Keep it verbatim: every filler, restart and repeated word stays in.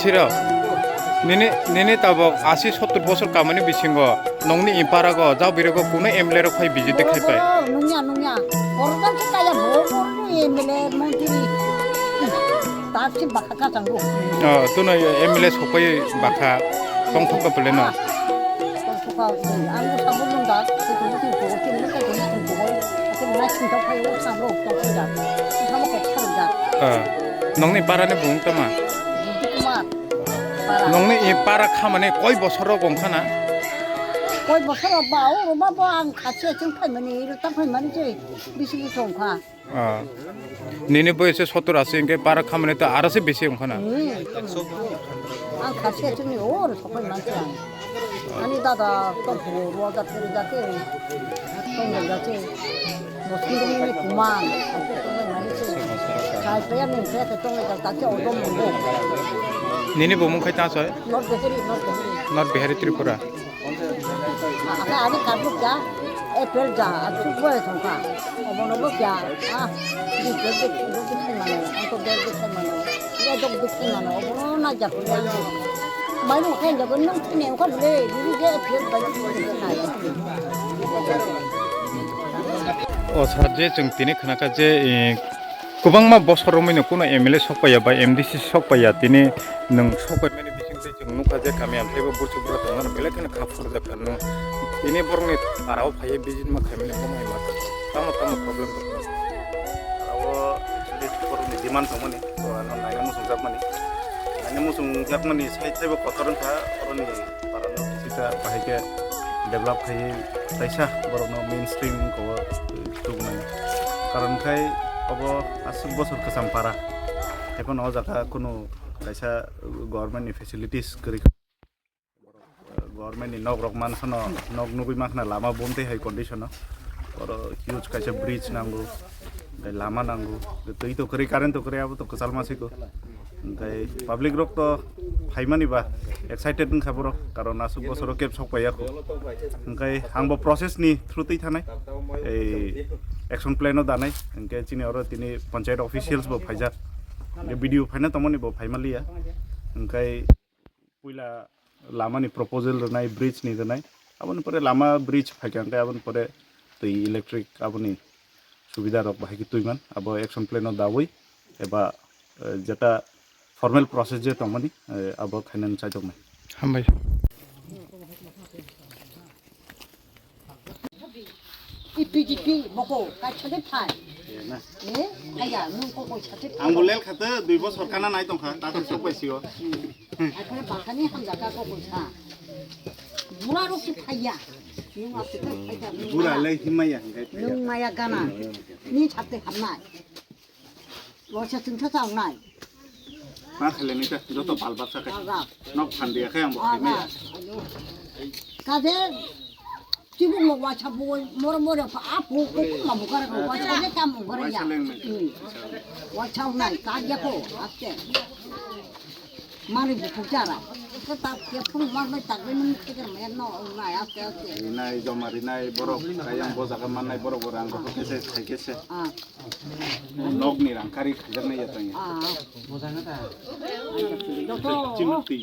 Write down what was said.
Sirok, nini, nini tabok asi sottur bosor kamani bisingo nongni imparago jabirigo kuno M L A rok phai visit de khai pai? Nungya, nungya. Borok kaya bo, bo M L A montri. Tar si baka kachang bo. Oh, tuno M L A sopai baka tongthok ka pele no. Tongthok ka, ang bo sabo nung da, si tong tong tong tong tong tong tong tong tong. Ate nai sing tong phai o sabo tong tong da. Sabo kok sar da. Ah, nongni para ni bung tama? Budi Kumar. Para. Nongni i para khamani koi bosor rok wngkha na? Koi bosor rok ba, o roma bo ang khasi achung phaimani, iro ta phaimani se bisi bisi wngkha. Ah. Nini boyese sottur asi hingke para khamani to aro se bisi wngkha na? Hmm. Ang khasi achung ni o ro sopai mansi ang. Ani dada to buro ro da kiri da ke. Tong da ke. Bosong ni kuman. Kai paya ni paya ke tong da ke odom mo. Nini bo mung khai ta soi? North Bihari, North Bihari. North Bihari Tripura. Aka ani karbu kya, apple ja, achu boy thongkha. Obono bo kya, ah, di bel de, di bel de mano, anto bel de mano, ya dok de mano, obono na ja ko ya. Mai mo khen ja ko nang thine ko le, di di je apple ba ni na. O sir, je chwng tini khnakha je, eh, kwbangma bosor romwi no kuno M L A sok paiya ba M D C sok paiya, tini nwng sok pai mani bising twi chwng nukha je kami amtaibo burchuk bura tongmani belai kheno kha phurjak kha nwng. Tini borokni parao phaiwi visit ma khaimani bo mai ma tamo tamo problem tong. Aro actually borokni demand tongmani, to ano naina muchungjakmani. Naina muchungjakmani side taibo kotor wngkha, oroni parano kisisa bahai khe develop khaiwi taisa borokno mainstream wngkha o tubunai. Karon khai obo aswk bosor kwcham para. Ekhon o jaga kunu kaisa government ni facilities kwrwi kha. Government ni nok rok mansano nok nugwi mankha lama bumtwi hai condition o. Oro huge kaisa bridge nango. Tei lama nango. Twi to kwrwi, current to kwrwi, abo to kwchal ma siko. Hingkai public rok to phaimani ba excited wngkha borok, karon aswk bosoro keb sok paiya kho. Hingkai ang bo process ni through twi thanai, ei action plan o danai, hingke chini oro tini panchayat officials bo phaijak, hingke B D O phaina tongmani bo phaima liya, hingkai puila lama ni proposal rwnai, bridge ni rwnai, aboni pore lama bridge phaikha, hingke aboni pore twi electric aboni subida rok bahai khe twiman, abo action plan o dawi eba, eh, jeta formal process je tongmani, eh, abo khainani chaitok nai. Hambai. I P G P boko kaisa de phai. Eh, aya, nung ko ko sa de phai. Ang bo lel khate dui bosor kana nai tongkha, ta thik sok pai sio. Ai, kore bakani hamjaka ko ko sa. Bura ro ki phaiya. Nung ase phaiya. Bura le himaya hingkai phaiya. Nung maya gana. Ni chapte hamnai. Waisa chwngsa chawnai. Ma khaile nita joto bal baksa kai. Aga. Nok phan dia khe ang bo khaimaya. Aga. Ayo. Kade chibuk mo waisa bo moro moro pha apu ko ma bukara ko waisa de kam bukara ya. Waisa leng nai. Hmm. Waisa nai ka ya ko aste. Mani bukuk jara. Ko ta ke phung mar mai tak ni muk ke mer no nai aste aste. Rinai joma rinai borok kayang bo jaga mannai borok bo rang ko kese khai kese. Ah. Nokni rangkari khajaknai ya tanya. Ah. Joto. Chimukti.